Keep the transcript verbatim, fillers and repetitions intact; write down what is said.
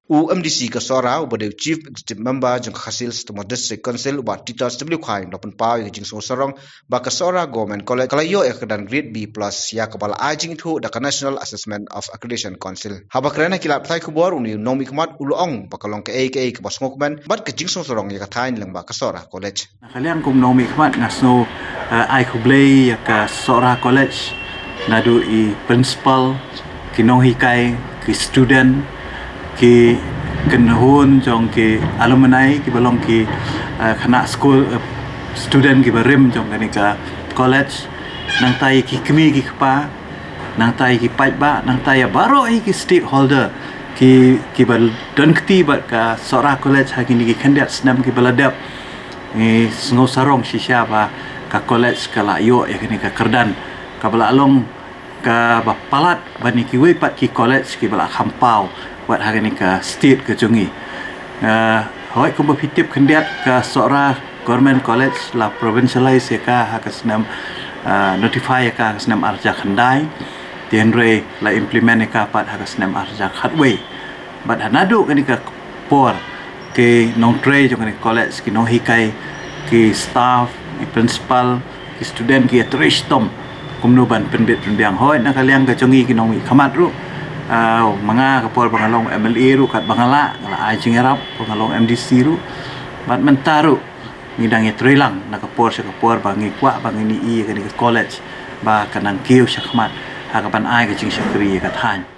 U MDC ka Sohra uba dei u Chief Executive Member jong ka Khasi Hills Autonomous District Council u Bah Titus W Khaing u la pynpaw ïa ka jingsngewsarong ba ka Sohra Government College ka la ïoh ïa ka kyrdan grade B plus ïa kaba la ai jingithuh da ka National Assessment of Accreditation Council. Haba kren ha ki lad pathai khubor, une u nongmihkhmat u la ong ba ka long kaei kaei kaba sngewkmen bad ka jingsngewsarong ïa ka thaiñ lyngba ka Sohra College. Na ka liang kum u nongmihkhmat nga sngew, eh, ai khublei ïa ka Sohra College, naduh i principal, ki nonghikai, ki student, ki kynhun jong ki alumni, kiba long ki, eh, khynnah skul, eh, student kiba rim jong kane ka college, nangta ïa ki kmie ki kpa, nangta ïa ki paidbah, nangta ïa baroh ïa ki stakeholder, ki, kiba don kti bad ka Sohra College ha kine ki khyndiat snem kiba la dep. Ngi sngewsarong shisha ba ka college ka la ïoh ïa kane ka kyrdan kaba la long kaba palat ban ïa kiwei pat ki college kiba la kham paw wat ha kane ka state ka jong ngi. Eh, hooid, kumba phi tip khyndiat, ka Sohra Government College la provincialize ïa ka ha ka snem, eh, notify ïa ka ha ka snem ar hajar khyndai. Te hynrei la implement ïa ka pat ha ka snem ar hajar khatwei. Bad ha naduh kane ka por, ki nongtrei jong kane ka college, ki nonghikai, ki staff, ki principal, ki student ki ïatrei shitom kumno ban pynbit pynbiang. Hooid, na ka liang ka jong ngi ki nongmihkhmat ruh, ah, ma nga ka por ba nga long MLA ruh, katba nga lah, nga la ai jingïarap ba nga long MDC ruh. Bad mynta ruh ngi dang ïatrei lang na ka por sha ka por ba ngi kwah ba ngin ïoh ïa kane ka college ba kan nang kiew shakhmat ha kaban ai ka jingshakri ïa ka thaiñ.